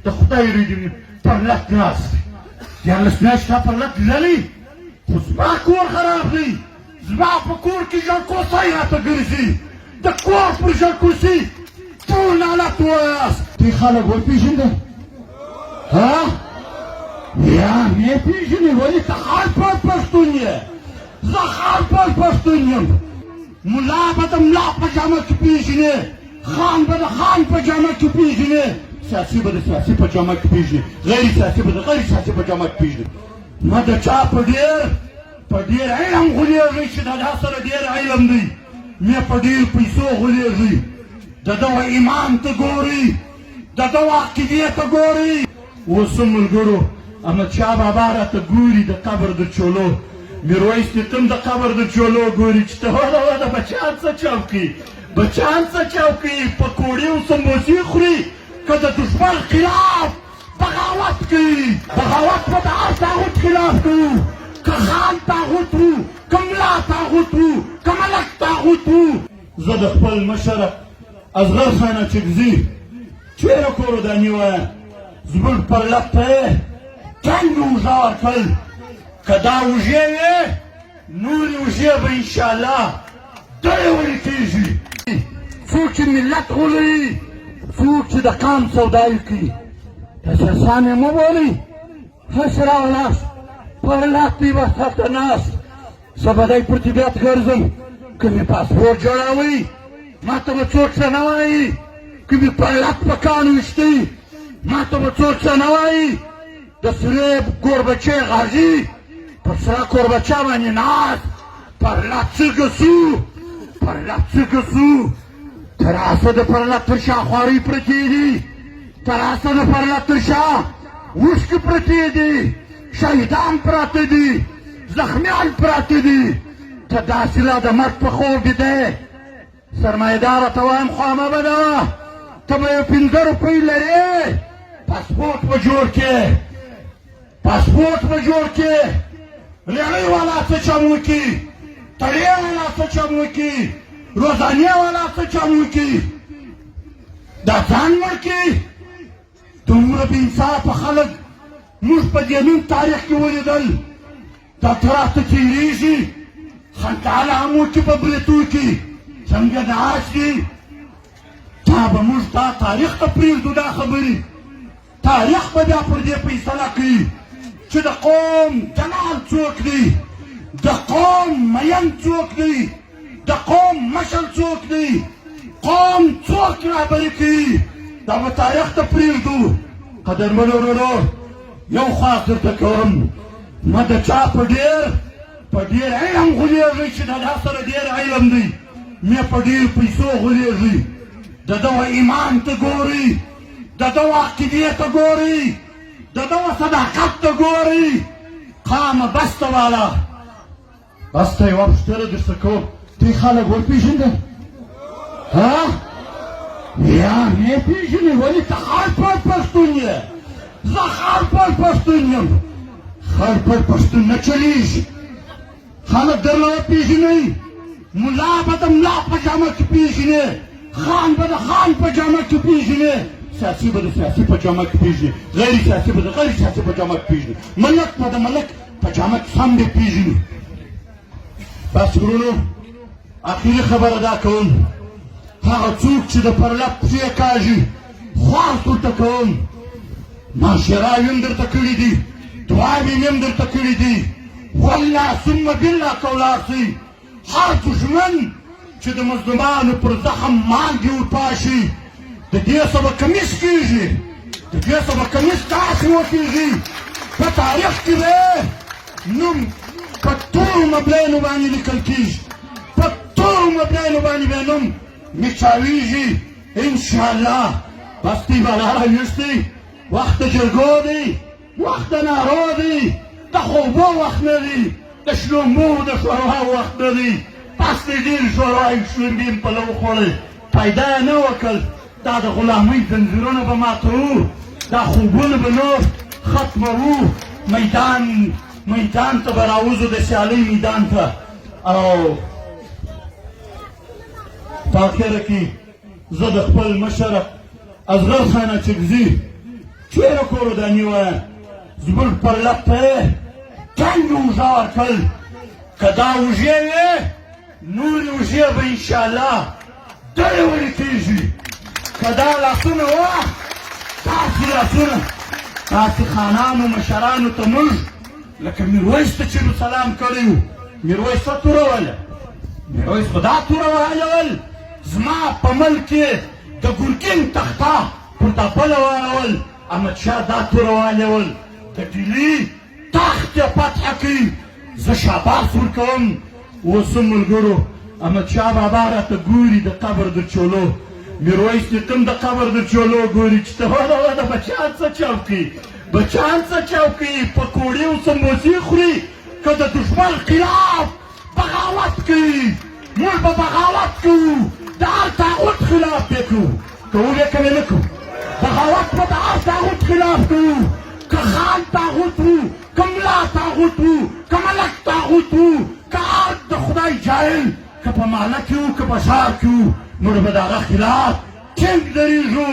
د خدای روی دې پرلت ناست دی. 13 میاشتې تا پرلت تللی، خو زما کور خراب دی. زما په کور کې ژړکوسی راته ګرځي، د کور پر ژړکوسي ټول نالت ووایاست. دوی خلک وپېژنده؟ ها یا مې پېژنې؟ ولې ته خړ پړ پښتون یې؟ زه خړ پړ پښتون یم. ملا به د ملا په جامه کې پېژنې، خان به د خان په جامه کې پېژنې، سیاسي به د سیاسي په جامه کې پېژنې، غیر سیاسي به د غیر سیاسي په جامه کې پېژنې. مه د چا په ډېر علم غولېږئ چې د ده سره ډېر علم دی، مې په ډېر پیسو غولېږئ. د ده ایمان ته ګورئ، د ده عقیدې ته ګورئ. اوس هم ملګرو، احمدشاه بابا راته ګوري د قبر د چولو، میرویس نیکه هم د قبر د چولو ګوري چې ته وده وده بچیان څه چم کوي، بچیان څه چم کوي، پکوړې او سموسې خوري که د دښمن خلاف بغاوت کوي؟ بغاوت به د هر طاغوت خلاف کوو، که خان طاغوت وو، که ملا طاغوت وو، که ملک طاغوت وو. زه د خپل مشر اصغر خان اچکزي چېرې کور وداني وایه، زموږ پرلت ته یې ټنګ اوږه ورکړل. که دا اوږې وې، نورې اوږې به انشاءالله دړې وړې کېږي. څوک چې ملت غولوي، څوک چې د قام سودايي کوي، تاسو یې مه بولئ. هسې راولاست پرلت دی، بس هلته ناست. زه به دی پر طبیعت ګرځم. که مې پاسپورټ جوړاوئ، ما ته به څوک څه نه وایي. که مې پرلت په کان ویشتی، ما ته به څوک څه نه وایي. د سرې کوربچې غازي پر سره کوربچه باندې ناست پرلت څنګه سو؟ پرلت څنګه سو؟ تر اوسه د پرلت تر شا خوارۍ پرتې دي، تر اوسه د پرلت تر شا اوښکې پرتې دي، شهیدان پراته دي، زخمیان پراته دي. ته داسې لا د مرګ په خوب ویده سرمایهداره ته وایم، خوا مه بدوه. ته به یو 5 روپۍ لرې، پاسپورټ به جوړ کړې، پاسپورټ به جوړ کړې. ریړۍ والا څه چم وکړي، تړې والا څه چم وکړي، روزانې والا څه چم وکړي، دا ځان مړ کړي. دومره بې انصافه خلک موږ په دې نن تاریخ کې ولیدل. دا ته راته تېرېږي، خندا لا هم وکړي په برېتو کې څنګه ناست دي. تا به موږ دا تاریخ ته پرېږدو دا خبرې. تاریخ به بیا پر دې فیصله کوي چې د قوم جلال څوک دی، د قوم مین څوک دی، د قوم مشر څوک دی، قوم څوک رهبري کوي. دا به تاریخ ته پرېږدو. قدرمنو ورونو، یو خواست درته کوم، مه د چا په ډېر علم غولېږئ چې د ده سره ډېر علم دی، مې په ډېر پیسو غولېږئ. د ده ایمان ته ګورئ، د ده عقیدې ته ګورئ، د ده صداقت ته ګورئ. قامه بس ته والا، بس ته. یوه پوښتنه درڅخه کوم، دوی خلک وپېژنده؟ ها یا مې پېژنې؟ ولې ته خړ پړ پښتون یې؟ زه خړ پړ پښتون یم. خړ پړ پښتون نه چلیږي. خلک درله وپېژنئ. ملا به د ملا په جامه کې پېژنې، خان به د خان په جامه کې پېژنې، سیاسي به د سیاسي په جامه کې پېژنې، غیر سیاسي به د غیر سیاسي په جامه کې پېژنې، ملک به د ملک په جامه کې سم دی پېژني. بس ورونو، اخري خبره دا کوم، هغه څوک چې د پرلت پښې کاږي، خواست ورته کوم. ما شراوې هم درته کړي دي، دعاوې مې هم درته کړي دي. والله ثم بالله که ولاړ سئ، هر دښمن چې د مظلومانو پر زخم مالګې ورپاشي، د دې څه به کمیس کېږي، د دې څه به کمیس داسې وکېږي، په تاریخ کې به نوم په تورو مبلینو باندې لیکل کېږي، په تورو مبلینو باندې به نوم مچاویږي انشاءالله. بس دی، بالا راویښ دی. وخت د جرګو دی، وخت د نارو دی، د خوبو وخت نه دی، د شلومبو د ښوروا وخت نه دی. بس دی، ډېر ښوروا یې شلومبې مې پلو وخوړې، پیدا یې نه وکړ. دا د غلامۍ ځنځیرونه به ماتوو، دا خوبونه به نور ختموو. میدان ته به راوځو، د سیالۍ میدان ته. او په اخره کې زه د خپل مشر اصغر خان اچکزي چېرې کور وداني وایه؟ زموږ پرلت ته یې ټنګ اوږه ورکړل. که دا اوږې وې، نورې اوږې به انشاءالله ډېرې وړې کېږي. که دا لاسونه وه، تاسې لاسونه، تاسې خانانو مشرانو ته موږ لکه میرویس ته چې نو سلام کړی و. میرویس څه توره وله؟ میرویس خو دا توره وهلې ول، زما په ملک کې د ګرګین تخته پر دا بله واړول. احمدشاه دا توره وهلې ول، د ډیلي تخت یې فتح کړي، زه شاباس ورکوم. اوس هم ملګرو احمدشاه بابا راته ګوري د قبر د چولو، میرویس نیکه هم د قبر د چولو ګوري چې ته وده وده بچیان څه چل کوي، بچیان څه چل کوي، پکوړې او سموسې خوري که د دښمن خلاف بغاوت کوي؟ موږ به بغاوت کوو، د هر طاغوت خلاف به کوو، کوو به که نه کوو؟ بغاوت به د هر طاغوت خلاف کوو، که خان طاغوت وو، که ملا طاغوت وو، که ملک طاغوت وو، که هر د خدای جاهل، که په محله کې وو که په ښار کې وو، موږ به د هغه خلاف ټینګ درېږو.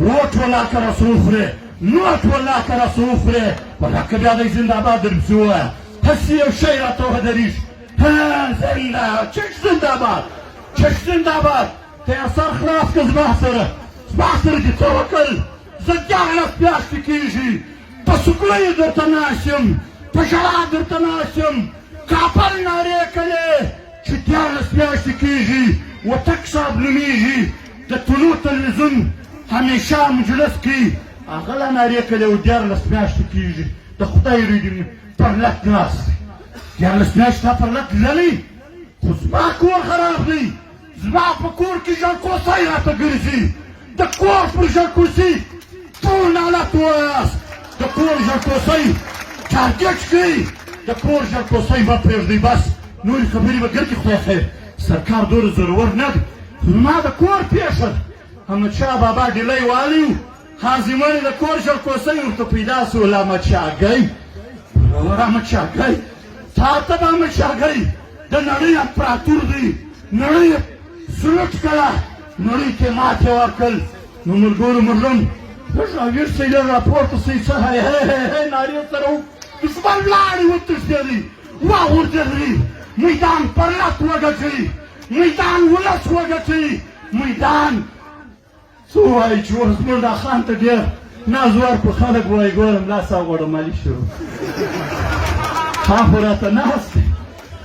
ووټ ولا که راسره وخورې، نوټ ولا که راسره وخورې، ولا که بیا دی زنده آباد درپسې ووایه، هسې یو شی راته ودرېږي. زنده چش زنده آباد، چش زنده آباد. ته یې سر خلاص که زما سره، زما سره دې څه وکړل؟ زه 13 میاشتې کېږي په سوکلیو درته ناست یم، په ژړا درته ناست یم. کابل نارې کړې چې 13 میاشتې کېږي وتک صاحب نومېږي، د طلوع تلویزیون همیشه مجلس کوي، هغه لا نارې کړې او 13 میاشتې کېږي د خدای روی دې پرلت ناست دی. 13 میاشتې تا پرلت تللی، خو زما کور خراب دی. زما په کور کې ژړکوسی راته ګرځي، د کور پر ژړکوسي ټول نالت ووایاست. د کور ژړکوسی ټارګټ کړئ، د کور ژړکوسی مه پرېږدئ. بس نورې خبرې به ګرځي، خدای خیر، سرکار دومره زورور نه دی. زما د کور پېښه ده. احمدشاه بابا ډیلی والی و، حاضمڼې د کور ژړکوسی ورته پیدا سو. له احمدشاهګۍ ورور احمدشاهګۍ، تا ته به احمدشاهګۍ د نړۍ امپراتور دی، نړۍ سلوټ کړه، نړۍ ته ماتې ورکړل. نو ملګرو موږ هم لږ راویښ سئ، لږ راپورته سئ، څه هی هی هی هی نارې سره دښمن لاړې وتښتېدی، وغورځېدی. میدان پرلت وګټئ، میدان ولس وګټئ، میدان څه ووایي چې اوس موږ دا خان ته ډېر ناز ورکړو، خلک وایي ګوره ملا صاحب غوړه مالي شروع، خان خو راته ناست دی،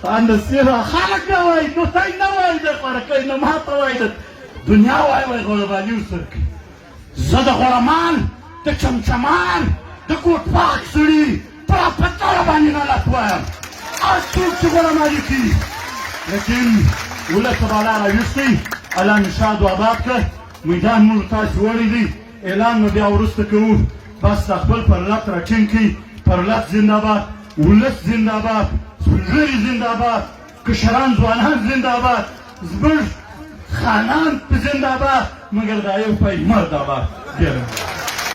خان د سیره خلک نه وایي، نو دی نه وایي، د خورکۍ نو ما ته وایي، د دنیا وایي، وایي غوړه مالي ورسره کوي. زه د غوړه د چمچمان د کوټ پاک سړي پر پتره باندې غلط وایم، هر څوک چې غوړه مالي کوي. لیکن ولس به الله راویښ الله مې ښاد و آباد کړه. میدان موږ تاسې وړی دی، اعلان به بیا وروسته کوو. بس د خپل پرلت راټینګ کړئ. پرلت زنده‌باد، ولس زنده‌باد، سپین ږیري زنده‌باد، کشران ځوانان زنده‌باد، زموږ خانان زنده‌باد، مګر دا یو پای مرد آباد. ډېره